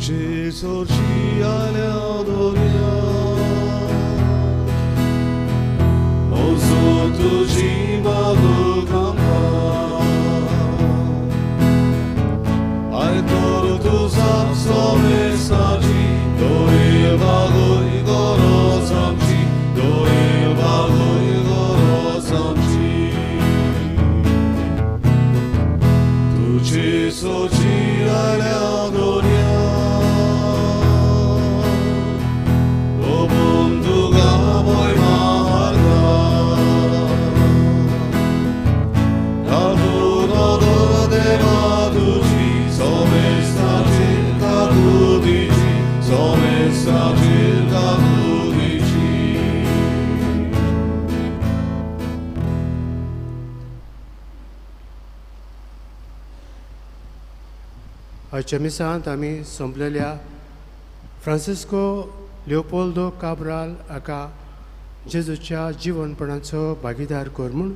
तुझे सोची आल्या दोर्या ओसो तुझी मागू कामा I तर तुझा सोमेसाची दोरे बागोय गरज आमची दोरे बागोय गरज आमची तुझे सोची आल्या दोर्या ओ बंधुगा मोय मार्गा देवा तुझी सोमेसाची काकुदिची सोमेसाची काकुदिची. आजच्या मिसांत आमी सोंपलेल्या फ्रांसिस्को लिओपोल्दो काब्राल हाका जेजूच्या जिवनपणाचो भागीदार कर म्हूण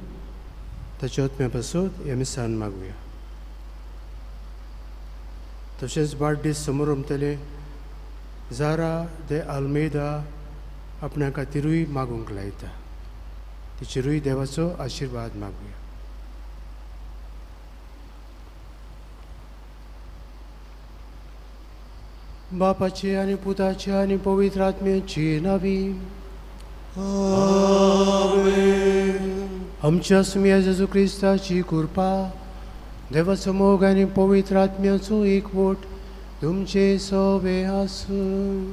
ताच्या आत्म्या पासून ह्या मिसान मागुया. तशेंच वाडदीस समोर जारा दे आल्मेदा आपणा खातीरूय मागूंक लायता, तिचेरूय देवाचो आशिर्वाद मागुया. बापाचे आनी पुताचे आनी पवित्र आत्म्याचे नांवी आमेन. आमच्या सुम्या जेजू क्रिस्ताची कृपा, देवाचो मोग आनी पवित्र आत्म्याचो एकवट तुमचे सोबे आसूं.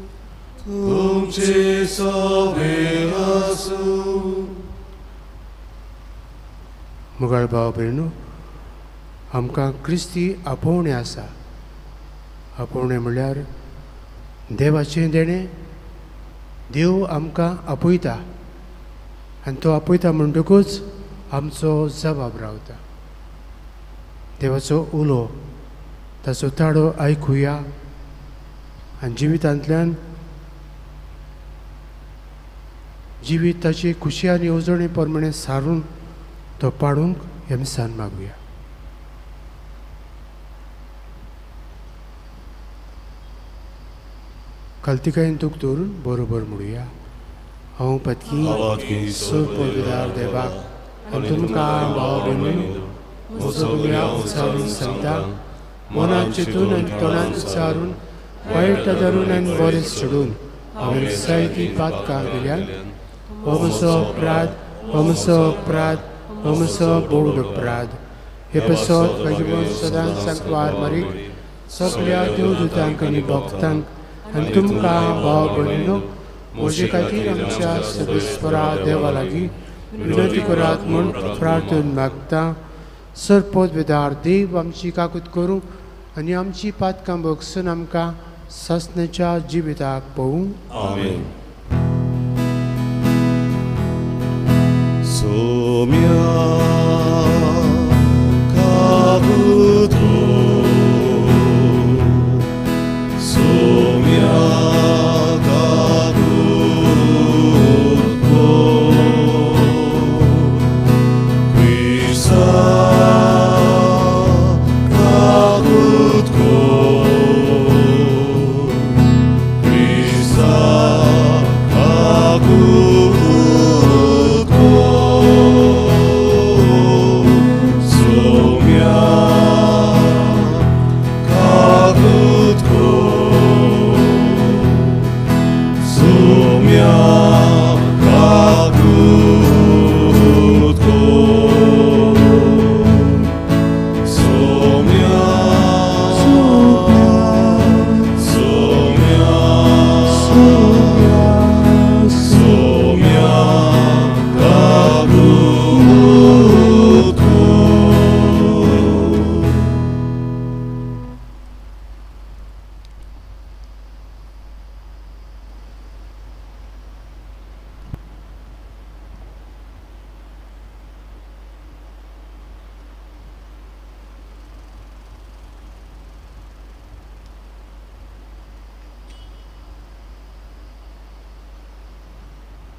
तुमचे सोबे आसूं. मुगाळ भाव भयणू, आमकां क्रिस्ती आपोवणें आसा. आपोवणें म्हणल्यार देवाचें देणें. देव आमकां आपयता आनी तो आपयता म्हणटकूच आमचो जबाब रावता. देवाचो उलो, ताचो ताळो आयकुया आनी जिवितांतल्यान जिवीत ताची खुशी आनी येवजणे प्रमाणे सारून तो पाडूंक ह्या मिसान मागुया. खालतिकायेन दूख दवरून बरोबर म्हणुया. हांव पतकी सुपविदार देवाक आनी तुमकां भाव भयणींनो म्हजो गुन्यांव उच्चारून सांगता, मनांत चिंतून आनी तोंडान उच्चारून, वायट धरून आनी बरें सोडून हांवें जायतीं पातकां केल्यात. हो म्हजो अपराध, हो म्हजो अपराध, हो म्हजो बोड अपराध. हे पासत म्हजें सदांच सांकवार मारीक सगळ्या देवदूतांक आनी भक्तांक आनी तुमकां भाव भयणींनो म्हजे खातीर आमच्या सर्वेस्परा देवा लागीं विनंती करात म्हूण प्रार्थन मागता. सरपदवेदार देव आमची काकूत करूं आनी आमची पातकां भोगसून आमकां सासणाच्या जिविताक पळोवं. आमेन. सोम्या काकूत सोम्या काकूत क्रिस्ता काकूत क्रिस्ता काकूत सोम्या काकूत सोम्या काकूत सोम्या सोम्या सोम्या काकूत.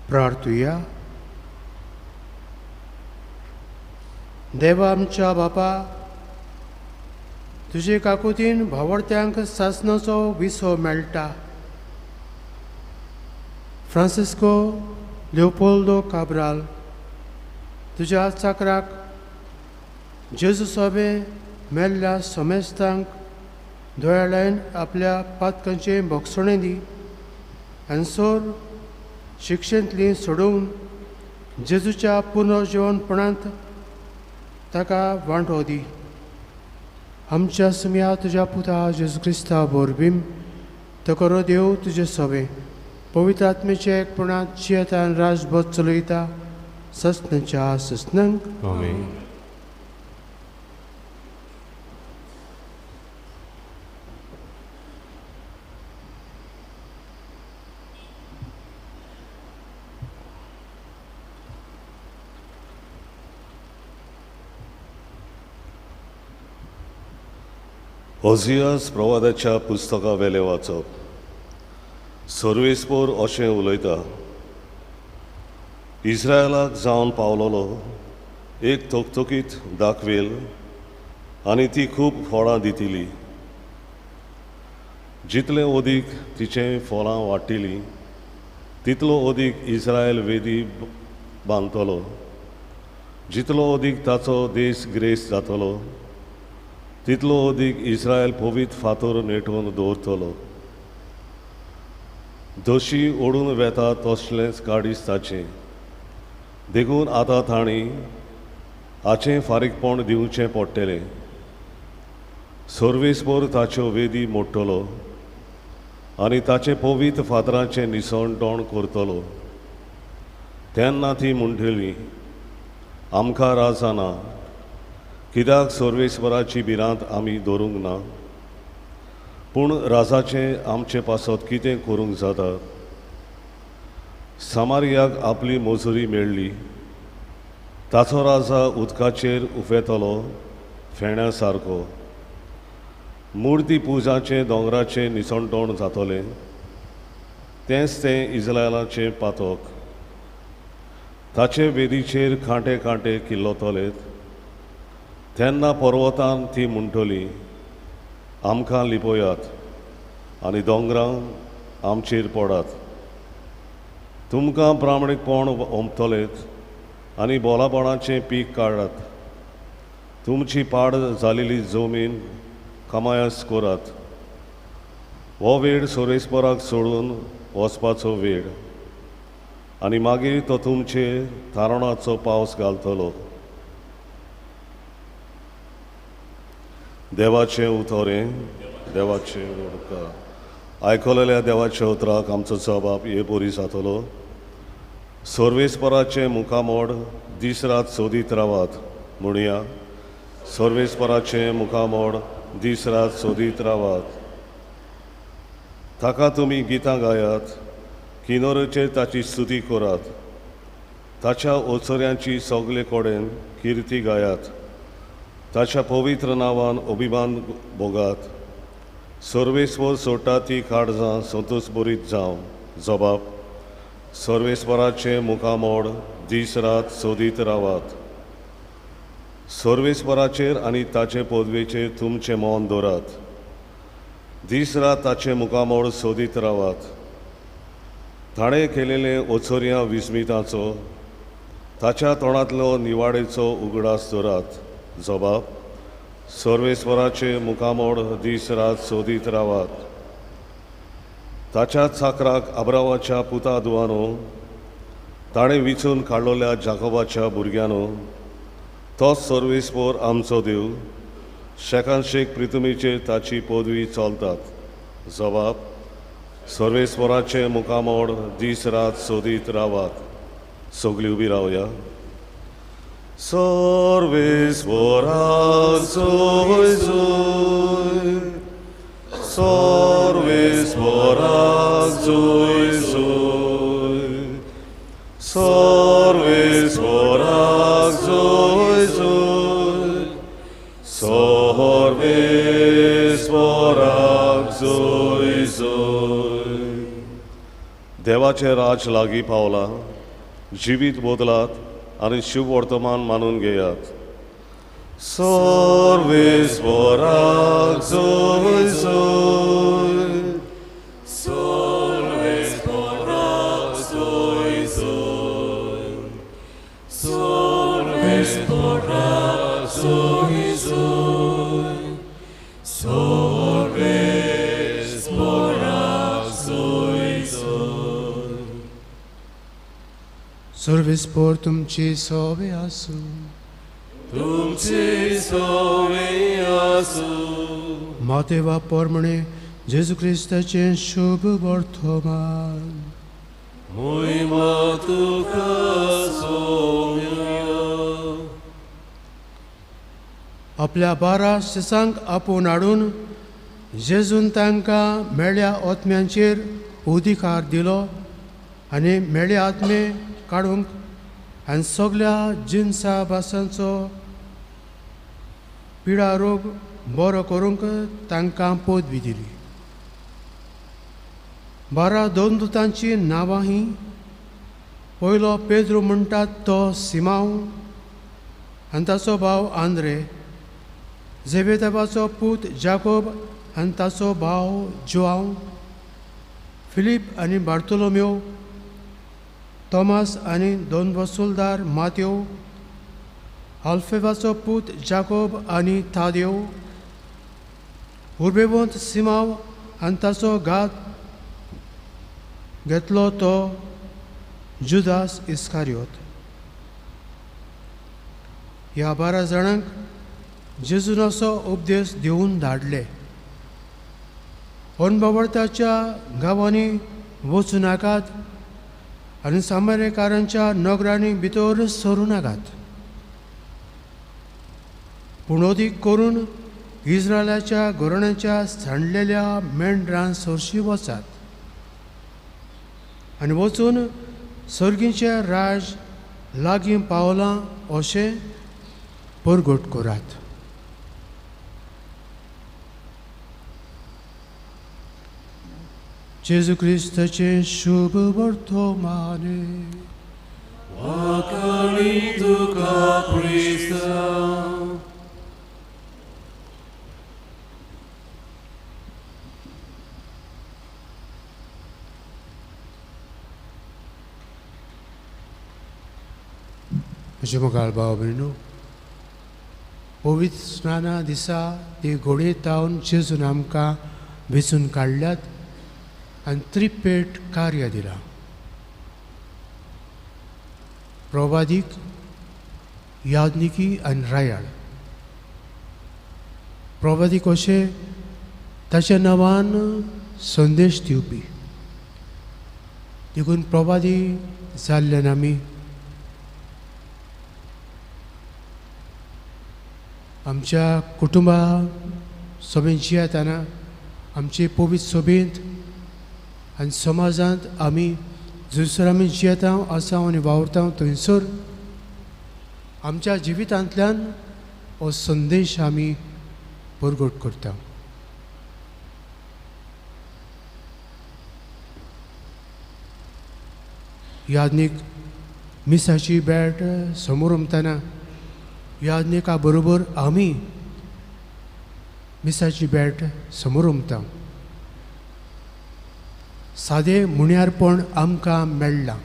प्रार्थुया. देवा आमच्या बापा, तुजे काकुतीन भावडत्यांक सासणाचो विसो मेळटा. फ्रांसिस्को लिओपोल्दो काब्राल, तुज्या चाकराक जेजू सोबे मेल्ल्या समेस्तांक दोळ्यान आपल्या पातकांचे भोगसणें दी आनी सोर शिक्षेंतली सोडोवन जेजूच्या पुनर्जिवनपणांत ताका वांटो दी. आमच्या सुमया तुज्या पुता जेजू क्रिस्ता बोरबीम तकरो देव तुजे सोबे पवित्र आत्मेचे एकपणांत जियेतान राजबोध चलयता ससनाच्या ससनांक. आमेन. ओझियास प्रवादाच्या पुस्तका वेले वाचप. सर्वेस्पोर अशें उलयता, इस्रायलाक जावन पावलोलो एक थकथकीत दाखवेल आनी ती खूब फळां दितली. जितलें अदीक तिचें फळां वाडटलीं तितलो अदीक इस्रायल वेदी बांदतलो, जितलो अदीक ताचो देश ग्रेस जातलो तितलो अदीक इस्रायल पवित्र फातर नेटोवन दवरतलो. दोशी ओडून वेता तसलेंच काडीस ताचें, देखून आतां तांणी हाचें फारीकपण दिवचें पडटलें. सर्वेस्पोर ताच्यो वेदी मोडटलो आनी ताचें पवित्र फातरांचें निसणटण करतलो. तेन्ना ती म्हणटली, आमकां राजा ना, कित्याक सर्वेस्पराची भिरांत आमी दवरूंक ना. पूण राजाचें आमचे पासत कितें करूंक जाता? सामारियाक आपली मजुरी मेळ्ळी, ताचो राजा उदकाचेर उफेतलो फेण्या सारको. मुर्ती पुजाचें दोंगराचें निसणटण जातलें, तेंच तें इस्रायलाचें पातक. ताचे वेदीचेर कांटे कांटे किल्लतले. तेन्ना पर्वतान ती म्हणटली, आमकां लिपयात आनी दोंगरां आमचेर पडात. तुमकां प्रामाणीकपण ओंपतलेत आनी बोलापणाचें पीक काडात. तुमची पाड जालेली जमीन कमायास करात. हो वेळ सोरेस्पराक सोडून वचपाचो वेळ आनी मागीर तो तुमचेर तारणाचो पावस घालतलो. देवाचें उतरें देवाचें उपकार. आयकलेल्या देवाच्या उतराक आमचो जबाब हे बरी जातलो. सर्वेस्पराचें मुखामोड दीस रात सोदीत रावात म्हणया. सर्वेस्पराचें मुखामोड दीस रात सोदीत रावात. ताका तुमी गितां गायात, किनोरेचेर ताची स्तुती करात, ताच्या ओचऱ्यांची सगळे कडेन किर्ती गायात, ताच्या पवित्र नांवान अभिमान भोगात. सर्वेस्पर सोडटा ती काळजां संतोष बरीत जावं. जबाब, सर्वेस्पराचें मुखामोड दीस रात सोदीत रावात. सर्वेस्पराचेर आनी ताचे पदवेचेर तुमचें मन दवरात. दीस रात ताचें मुखामोड सोदीत रावात. ताणें केलेले ओचोरयां विस्मिताचो, ताच्या तोंडांतलो निवाडेचो उगडास दवरात. जबाब, सर्वेस्पराचें मुखामोड दीस रात सोदीत रावात. ताच्या चाकराक आब्रावाच्या पुता दुवानो, ताणें विचून काडलोल्या जाकोबाच्या भुरग्यानो, तोच सर्वेस्पर आमचो देव, शेकान शेक प्रितुमीचेर ताची पदवी चलतात. जबाब, सर्वेस्पराचें मुखामोड दीस रात सोदीत रावात. सगळीं उबी रावया. सर्वेस्पराक जोय जोय, सर्वेस्पराक जोय जोय, सर्वेस्पराक जोय जोय, सर्वेस्पराक जोय जोय. देवाचें राज लागीं पावलां. जिवीत बदलात आनी शिव वर्तमान मानून घेयात. सर्वेस्पराक जोय जोय. सर्वेस्पराक जोय जोय. सर्वेस्पराक जोय जोय. सर्वेस्पराक जोय जोय. सर्वेस्पर तुमची सोवे आसूं. तुमची सोवे आसूं. मातेवा पोरमणे जेजू क्रिस्ताचें शुभ वर्तमान. मोहिमा तुका सोम्या. आपल्या 12 शिसांक आपोवन हाडून जेजून तांकां मेळ्या आत्म्यांचेर अधिकार दिलो आनी मेळ्या आत्मे काडूंक आनी सगल्या जिनसा भासांचो पिडा रोग बरो करूंक तांकां पदवी दिली. 12 दोन दुतांचीं नांवां हीं. पयलो पेद्रू म्हणटात तो सिमांव आनी ताचो भाव आंद्रे, जेबेदेवाचो पूत जाकोब आनी ताचो भाव जुआंव, फिलीप आनी बार्तोलोम्यो, तॉमास आनी दोन वसुलदार मात्यो, आल्फेवाचो पूत जाकोब आनी तादेव, उर्बेवंत सिमांव आनी ताचो घात घेतलो तो जुदास इस्कारियोत. ह्या 12 जाणांक जेजून असो उपदेश दिवन धाडले, अनभवर्थाच्या गांवांनी वचूं नाकात आनी सामान्यकारांच्या नगरांनी भितर सरूं नाकात, पूण अदीक करून इस्रायलाच्या घराण्याच्या सांडलेल्या मेंढरां सरशी वचात आनी वचून सर्गीचें राज लागीं पावलां अशें परगट करात. जेजू क्रिस्ताचें शुभ वर्तमाने. वाखाणी तुका क्रिस्ता. म्हज्या मोगाळ भाव भयणो, पवित्र स्नाना दिसा ती घोडये तावन जेजून आमकां वेंचून काडल्यात आनी त्रिपेट कार्य दिलां. प्रवादीक, याज्ञिकी आनी रायाळ. प्रवादीक अशें ताच्या नांवान संदेश दिवपी, देखून प्रवादी जाल्ल्यान आमी आमच्या कुटुंबा सभेंत जियेतना, आमचे पवित्र सभेंत आनी समाजांत आमी जंयसर आमी जियेता आसा आनी वावुरता थंयसर आमच्या जिवितांतल्यान हो संदेश आमी परगट करता. याज्ञीक मिसाची भेट समोर उमतना याज्ञिका बरोबर आमी मिसाची भेट समोर उमता. सादें मुण्यारपण आमकां मेळ्ळां.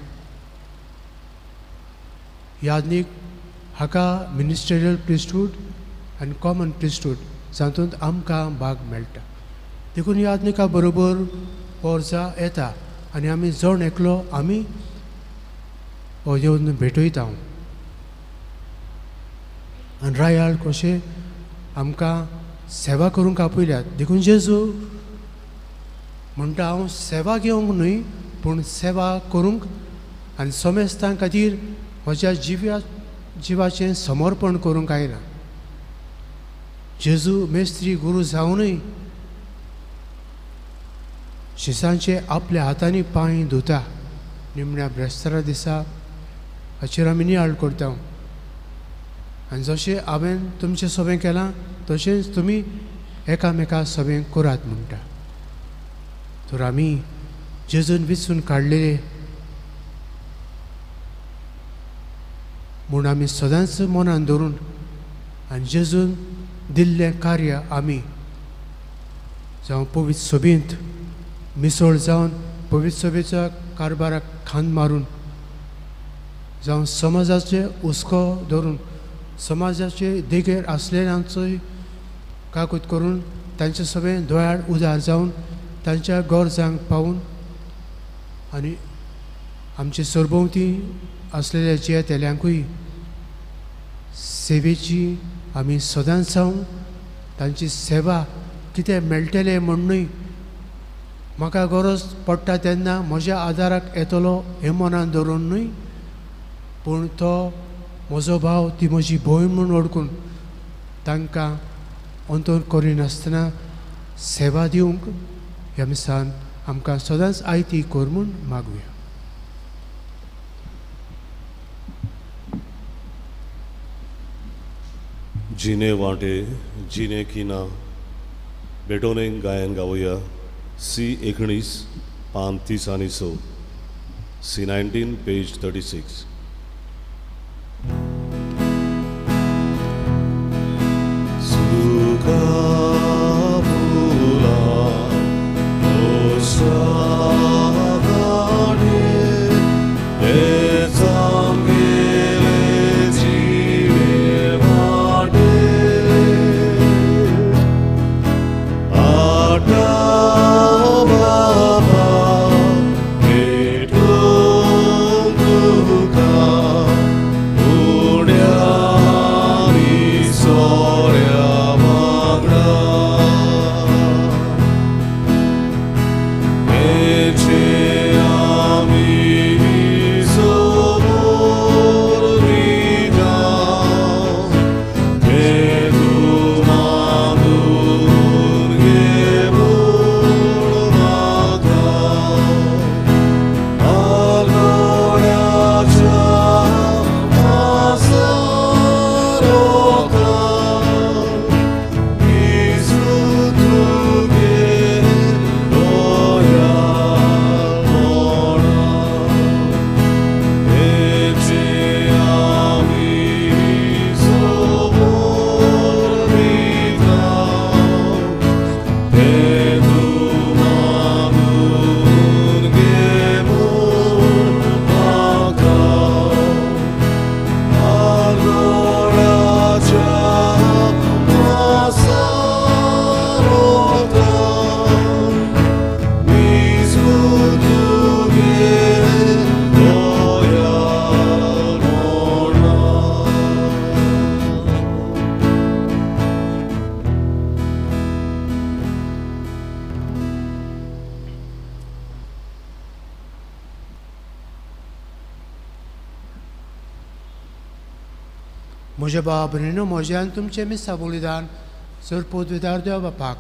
याज्ञीक हाका मिनिस्टेरियल प्रिस्टहूड आनी कॉमन प्रिस्टहूड जातूंत आमकां भाग मेळटा, देखून याज्ञिका बरोबर पोरसा येता आनी आमी जण एकलो आमी हो येवन भेटयता. आनी रायाळ कशें आमकां सेवा करूंक आपयल्यात, देखून जेजू म्हणटा हांव सेवा घेवंक न्हय पूण सेवा करूंक आनी समेस्तां खातीर म्हज्या जिवाचें समर्पण करूंक आयलां. जेजू मेस्त्री गुरू जावनूय शिसांचे आपल्या हातांनी पांय धुता. निमण्या ब्रेस्तारा दिसा हाचेर आमी नियाळ करता आनी जशें हांवें तुमचें सभें केलां तशेंच तुमी एकामेका सभें करात म्हणटा. तर आमी जेजून विचून काडलेले म्हूण आमी सदांच मनान धरून आनी जेजून दिल्लें कार्य आमी जावं पवित्र सभेंत मिसळ जावन पवित्र सभेच्या कारभाराक खांद मारून जावं समाजाचे हुस्को धरून समाजाचे देगेर आसलेल्यांचोय काकूत करून तांचे सगळें दोळ्यार उदार जावन तांच्या गरजांक पावून आनी आमचे सरभोंवती आसलेल्या जियेतल्यांकूय सेवेची आमी सदांच जावन तांची सेवा कितें मेळटलें म्हूण न्हय, म्हाका गरज पडटा तेन्ना म्हज्या आदाराक येतलो हें मनान धरून न्हय, पूण तो म्हजो भाव ती म्हजी भयण म्हूण वळखून तांकां अंतर करिनासतना सेवा दिवंक ह्या मिसान आमकां सदांच आयती कर म्हूण मागुया. जिने वांटे जिने किना बेटोने गायन गावया. सी 19 पान 30 आनी 6, सी 19 पेज 36. म्हज्या भाव भयणीनो, म्हजें आनी तुमचें मिसा बलिदान जर पदवीदार देव बापाक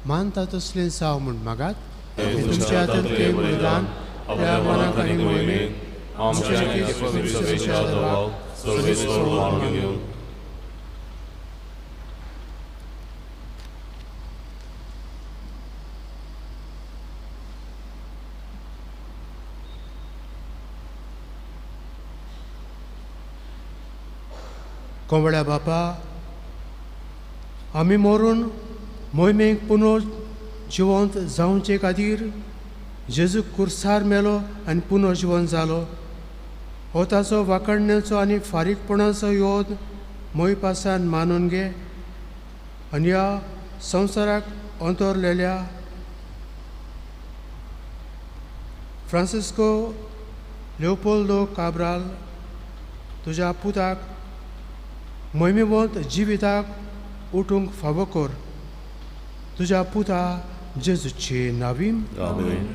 मानता तसलें जावं म्हूण मागात. तुमच्या हातांत तें बलिदान त्या मनाक आनी मोहिमेक आमच्या कोंबड्या बापा, आमी मरून मोहिमेक पुनः जिवंत जावचे खातीर जेजू कुर्सार मेलो आनी पुनः जिवंत जालो. हो ताचो वाखडण्याचो आनी फारीकपणाचो योद मोहिपासान मानून घे आनी ह्या संवसाराक अंतरलेल्या फ्रांसिस्को लेओपोल्दो काब्राल तुज्या पुताक मोहिमेवंत जिविताक उठूंक फावो कर. तुज्या पुता जेजूचे नावीम. आमेन.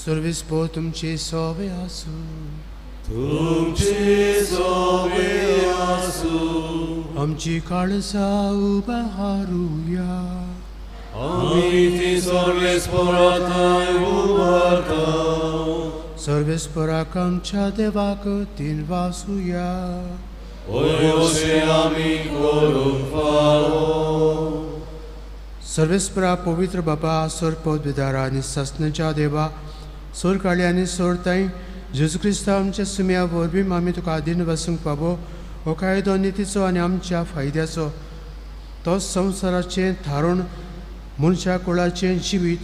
सर्वीस पो तुमचे सोवे आसूं. तुमचे सोवे आसूं. आमची काळजां उबारुया. आमी ती सर्वेस्पराथांय उबारता. सर्वेस्पराक आमच्या देवाक तीन वासुया. अशें आमी करूंक फावो. सर्वेस्परा पवित्र बाबा सोर पदविदारा आनी सासणाच्या देवा सोर काळी आनी सोर ताई जेजू क्रिस्ता आमच्या सुम्या वरवीं आमी तुका आदीन वसूंक पावो. हो कायदो नितीचो आनी आमच्या फायद्याचो तो संवसाराचें थारोवन मनशा कुळाचें जिवीत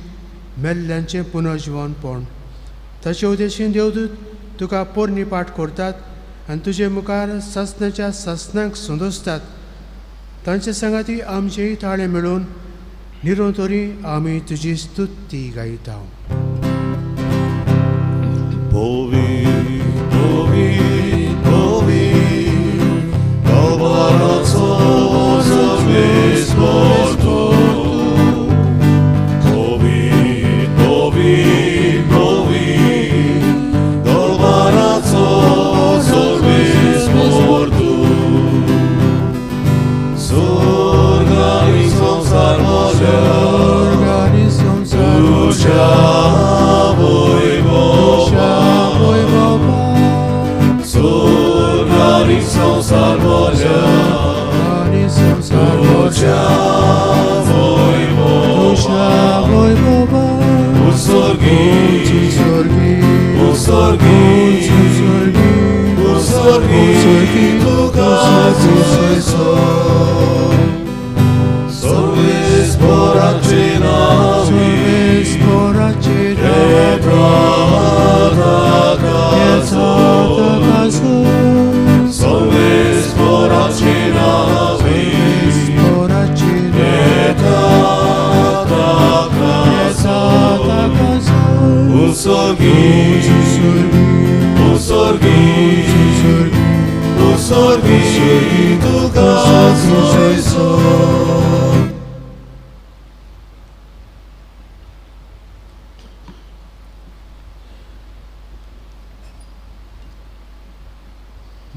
मेल्ल्यांचें पुनर्जिवनपण. ताचे उद्देशीन देवदूत तुका पोरणी पाठ करतात आनी तुजे मुखार सासणाच्या सासणाक संदोसतात. तांचे सांगाती आमचेय ताळे मेळून निरंतरी आमी तुजी स्तुती गायता.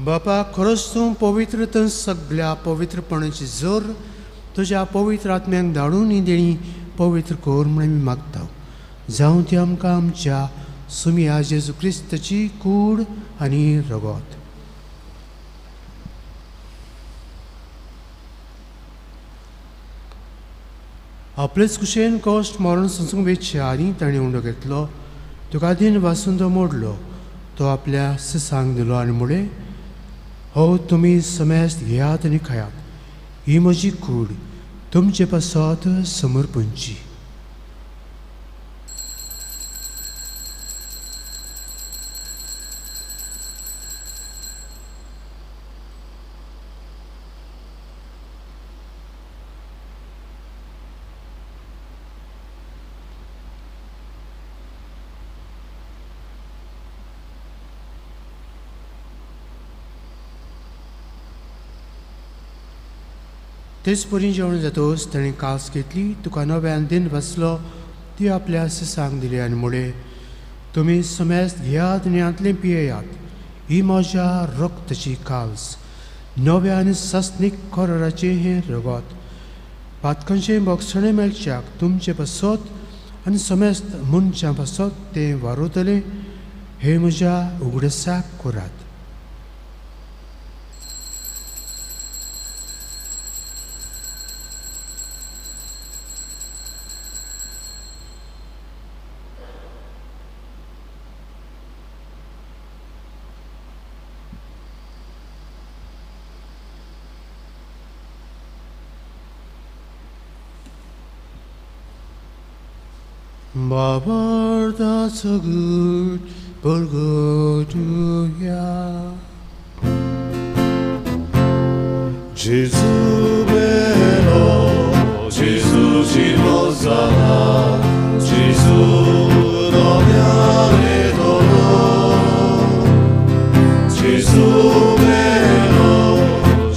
बापा खरोच तूं पवित्र तर सगळ्या पवित्रपणाची जोर तुज्या पवित्र आत्म्यांक धाडून ही देणी पवित्र कर म्हण आमी मागता. जावं ती आमकां आमच्या सुमया जेजू क्रिस्ताची कूड आनी रगत. आपलेच कुशेन कश्ट मरण सोंसूंक वेचचे आनी ताणें उंडो घेतलो, तुका दिन वासून तो मोडलो, तो आपल्या सिसांक दिलो आनी म्हळें, हो तुमी समेस्त घेयात आनी खायात, ही म्हजी कूड तुमचे पासत समर्पणची. तेच परी जेवण जातोच ताणें कास घेतली, तुका नव्यान दिन बसलो, ती आपल्या सिसांक दिली आनी म्हळें, तुमी समेस्त घेयात आनी हांतलें पियेयात, ही म्हज्या रक्ताची कास, नव्या आनी सासणीक कराराचें हें रगत, पातकांचें भोगसणें मेळच्याक तुमचे पासत आनी समेस्त मनशां पासत तें वारवतलें, हें म्हज्या उगडसाक करात. Babarda sagut burguduya Gesù bello, Gesù ci mozana, Gesù domiare dolor. Gesù bello,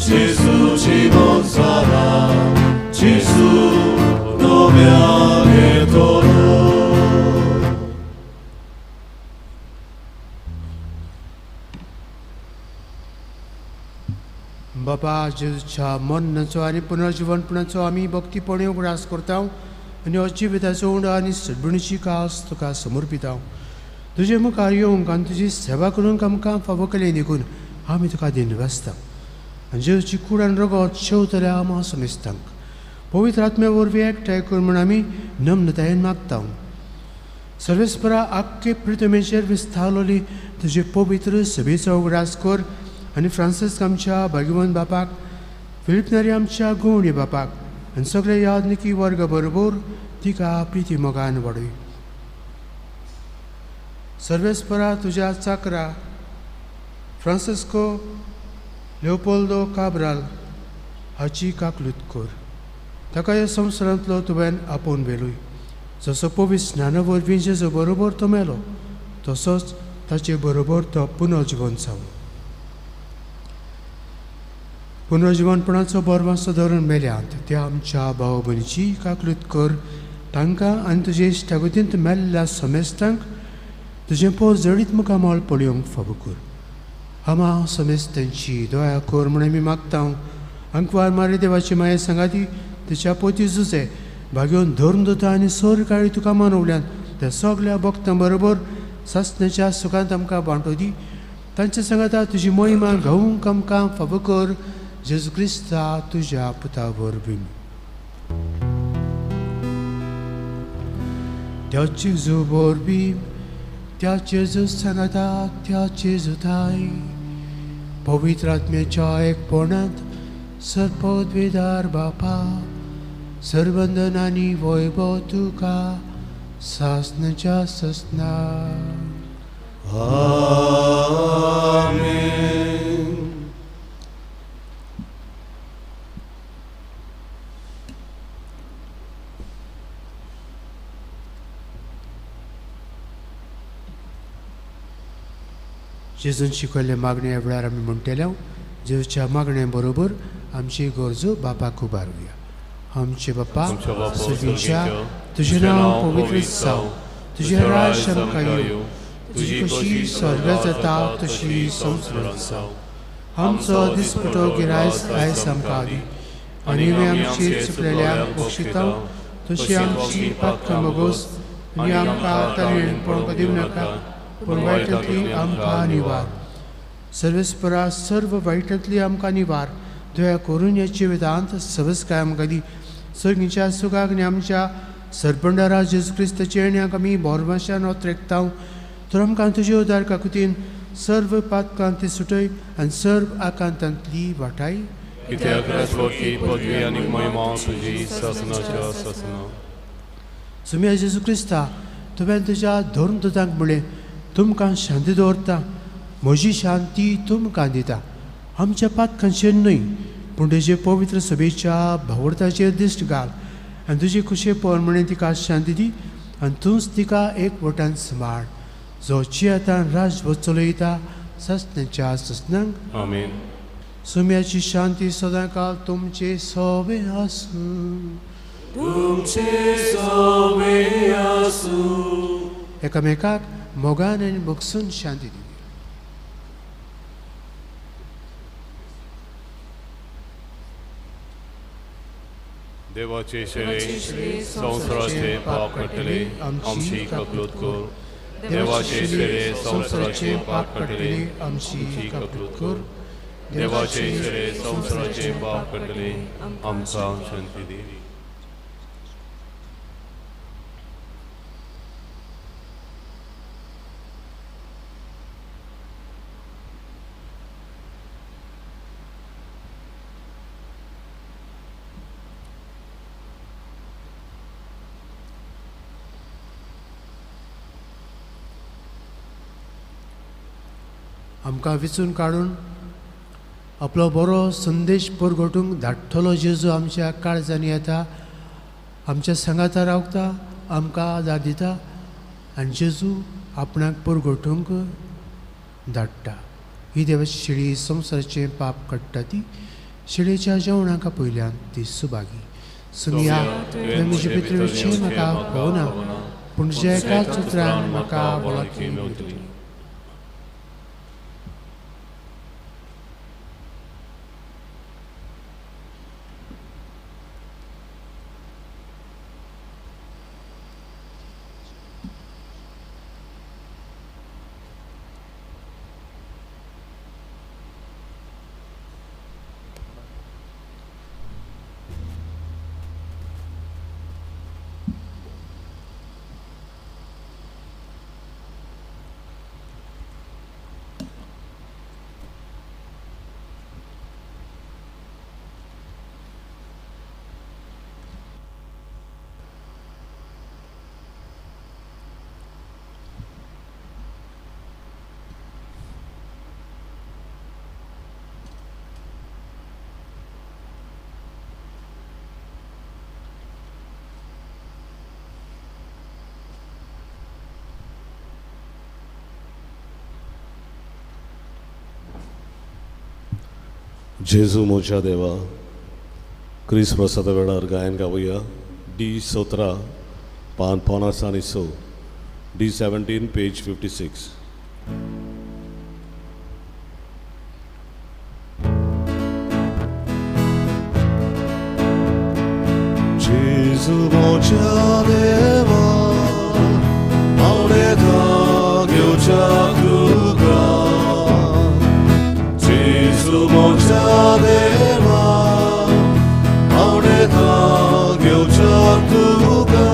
Gesù ci mozana, Gesù domiare dolor. बाबा जेजूच्या मरणाचो आनी पुनर्जिवनपणाचो आमी भक्तीपणे उगडास करता आनी हो जिविताचो उंडो आनी सडबणीची कास तुका समर्पिता. तुजे मुखार येवंक आनी तुजी सेवा करूंक आमकां फावो केली देखून आमी तुका दिनवासता. आनी जेजूची कूड आनी रगत शेवतल्या आमा समेस्तांक पवित्र आत्म्या वरवीं एकठांय कर म्हूण आमी नम्रतायेन मागता. सर्वेस्परा आख्खे प्रितमेचेर विस्तारलोली तुजे पवित्र सभेचो उगडास कर आनी फ्रांसिस्क आमच्या भाग्यवंत बापाक, फिलीप नेरी आमच्या गुवणी बापाक आनी सगळे यादनिकी वर्ग बरोबर तिका प्रिती मोगान वाडय. सर्वेस्परा तुज्या चाकरा फ्रांसिस्को लेओपोल्दो काब्राल हाची काकलूत कर. ताका ह्या संवसारांतलो तुवें आपोवन व्हेलूय. जसो पवित्र स्नाना वरवीं जेजू बरोबर तो मेलो तसोच ताचे बरोबर तो पुनर्जिवन जावं. पुनर्जिवनपणाचो बरवासो धरून मेल्यांत त्या आमच्या भाव भयणीची काकलूत कर. तांकां आनी तुजे इश्टागतींत मेल्ल्या समेस्तांक तुजें पोर जडीत मुखामळ पळोवंक फावो कर. आमा समेस्तांची दया कर म्हूण आमी मागता. अंकवार मारी देवाची माये सांगाती तिच्या पोती जुजे भाग्योवन धर्म दोता आनी सोर काळी तुका मानवल्यान त्या सगल्या भक्तां बरोबर सासण्याच्या सुखांत आमकां बांटो दी. तांच्या सांगाता तुजी मोहिमा गावूंक आमकां फावो कर. जेजू क्रिस्ता तुज्या पुता वरवीं. त्या जेजू वरवीं, त्या जेजू सांगाता, त्या जेजूताय पवित्र आत्म्याच्या एकपणांत सर्पद्वेदार बापा सर्वंदनानी वैभव तुका सासनाच्या ससना. आमेन. जेजून शिकयल्ले मागण्या वेळार आमी म्हणटले जेजूच्या मागण्या बरोबर आमची गरजो बापाक उबारुया. आमचे बापा सर्गीच्या, तुजें नांव पवित्र जावं, तुजें राज्य आमकां येवं, तुजी कशी स्वर्गांत जाता तशी संवसारांत जावं. आमचो दिसपटो गिरायस आयज आमकां दी आनी आमी आमची चुकलेल्यांक बक्षिता तशी आमची पातकां मोगोस आनी आमकां ताणें पळोवंक दिवं नाका पूण वायटांतली आमकां निवार. सर्वेस्परा सर्व वायटांतली आमकां निवार. दया करून ह्या जिवितांत सवसकाय आमकां दी. सर्गीच्या सुखाक आनी आमच्या सरपंडारा जेजू क्रिस्ताचे येण्याक आमी बोरमाशान ओत्रेकता. तर आमकां तुजे उदार काकुतीन सर्व पातकांती सुटय आनी सर्व आकांतांतली वाटाय. कित्याक राजवटी पदवी आनी महिमा तुजी सासनाच्या सासना. सुम्या जेजू क्रिस्ता, तुवें तुज्या धर्मदूतांक म्हणलें, तुमकां शांती दवरता, म्हजी शांती तुमकां दिता. आमच्या पातकांचेर न्हय पूण तुजे पवित्र सभेच्या भावर्थाचेर दिश्ट घाल आनी तुजे खुशे प्रमाणे तिका शांती दी आनी तूंच तिका एक वटान सांबाळ, जो जियेतान राजवट चलयता सासणाच्या सासणांक. आमेन. सुम्याची शांती सदांकाल तुमचे सोबे आसूं. तुमचे सोबे आसूं. एकामेकाक मोगान आनी भोगसून शांती दी. देवाचे शेळे संवसाराचे पाप काडटले आमची ककलूत कर. देवाचे शेळे संवसाराचे पाप काडटले आमची ककलूत कर. देवाचे शेळे संवसाराचे पाप काडटले आमकां शांती दी. आमकां विचून काडून आपलो बरो संदेश परगटूंक धाडटलो जेजू आमच्या काळजांनी येता, आमच्या सांगाता रावता, आमकां आदार दिता आनी जेजू आपणाक परगटूंक धाडटा. ही देवाची शेळी संवसाराचें पाप काडटा ती शेळयेच्या जेवणाक पयल्यान ती सुभागी. सुमिया, तुवें म्हजे भितर वचचें म्हाका पळोवना पूण तुज्या एकाच उतरान म्हाका भलायकी मेळटली. जेजू म्हज्या देवा, क्रिस्त प्रसादा वेळार गायन गावया डी 17 पान 56, D 17 page 56. जेजू म्हज्या देवा, हांव येता घेवच्या तुका. जेजू म्हज्या देवा, हांव येता घेवच्या तुका.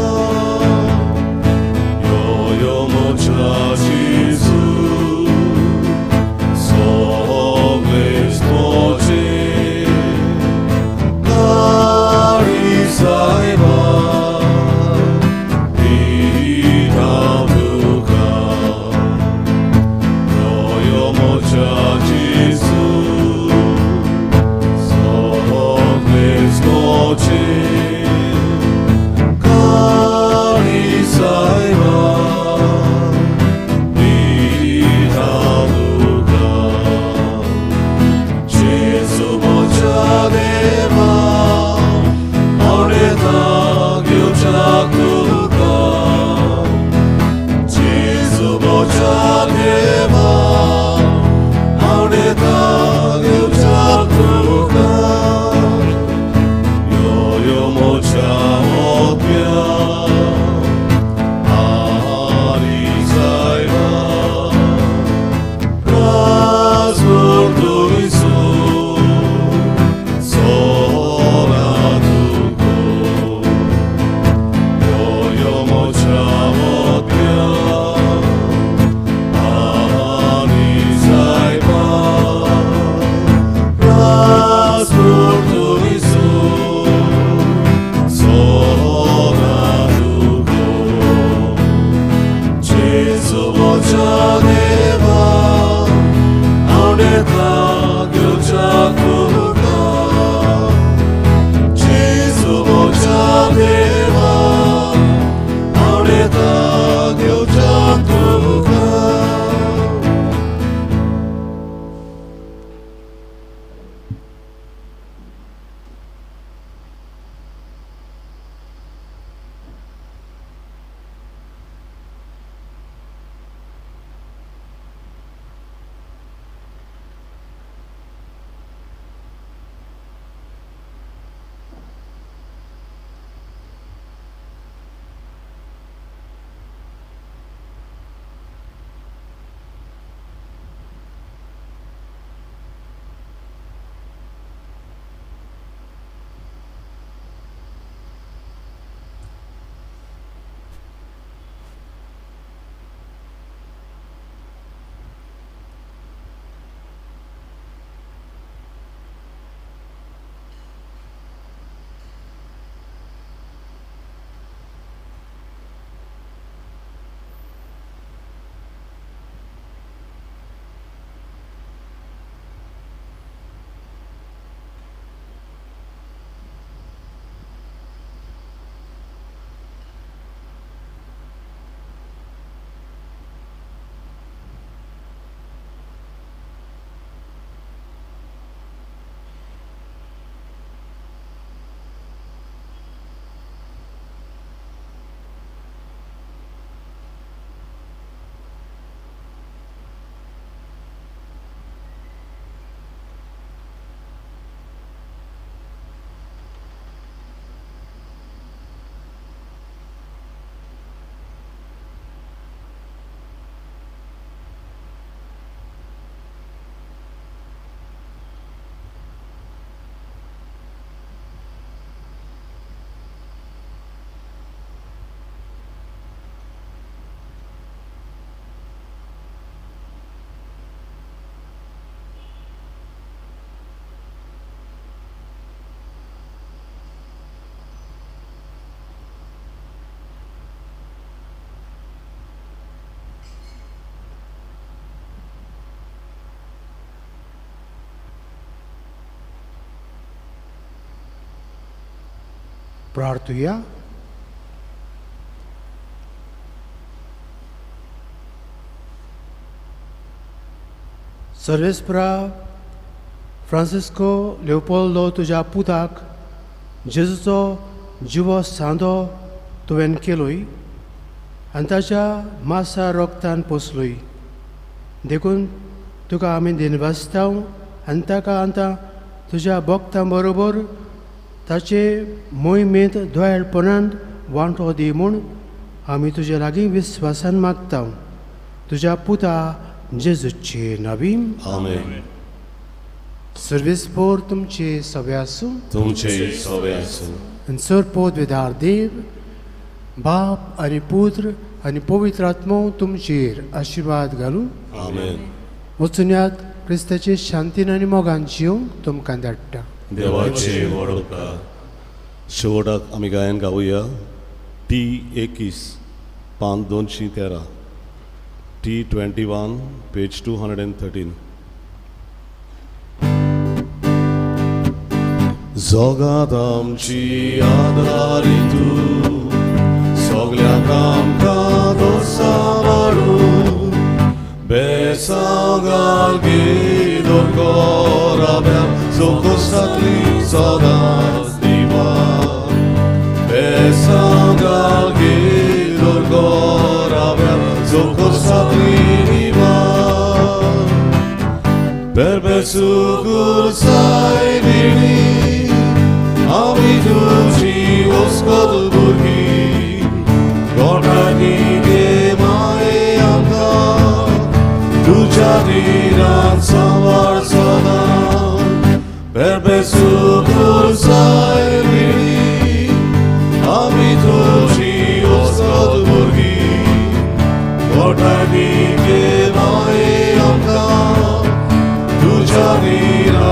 यो यो म्हज्या जेजू, सगळेच म्हजें काळीज सायबा दिता तुका. यो यो म्हज्या जेजू, सगळेच म्हजें काळीज सायबा दिता तुका. जेजू म्हज्या देवा, हांव येता घेवच्या तुका. जेजू म्हज्या देवा, हांव येता घेवच्या तुका. यो यो म्हज्या मोग्या आनी सायबा, राजभर तुयसो सोला तुको. यो यो म्हज्या मोग्या आनी सायबा, राजभर तुयसो सोला तुको. जेजू म्हज्या देवा, हांव येता घेवच्या तुका. जेजू म्हज्या देवा, हांव येता घेवच्या तुका. प्रार्थुया. सर्वेस्परा फ्रांसिस्को लेवपोल्दो तुज्या पुताक जेजूचो जिवो सांदो तुवें केलोय आनी ताच्या मासा रोगतान पोसलोय, देखून तुका आमी दिनवासताव आनी ताका आतां तुज्या भक्तां बरोबर ताचे मोहिमेंत दोयाळपणान वांटो दी म्हूण आमी तुजे लागीं विस्वासान मागता, तुज्या पुता जेजूचे नावीन आमेन। सर्वीस पोर तुमचे सगळे आसूं, तुमचे सगळे आसूं। आनी सर पदवेदार देव बाप आनी पुत्र आनी पवित्र आत्मो तुमचेर आशिर्वाद घालूं। आमेन। वचुन्यात क्रिस्ताचे शांतीन आनी मोगान जिवंक तुमकां धाडटा। देवाचे व्हड उपकार। शेवटाक आमी गायन गावया टी 21 पान 213, T 21 page 213। जगात आमची आदारी तूं, सगळ्यांक आमकां सांबाळू, बेसांगाल गेलो कोराब्या सोकोसातली सदांच दिवा, बेसांगाल गेलो कोराब्या सोकोसातली दिवा, परबेसुगुर साय बिणी आमी तुजी ओस्कोद भुरगीं, गोठांनी गे माये आमकां तुज्या दिरान सांबाळ सदां, परबेसुगुर साय बिणी आमी तुजी ओस्कोद भुरगीं, गोठांनी गे माये आमकां तुज्या दिरान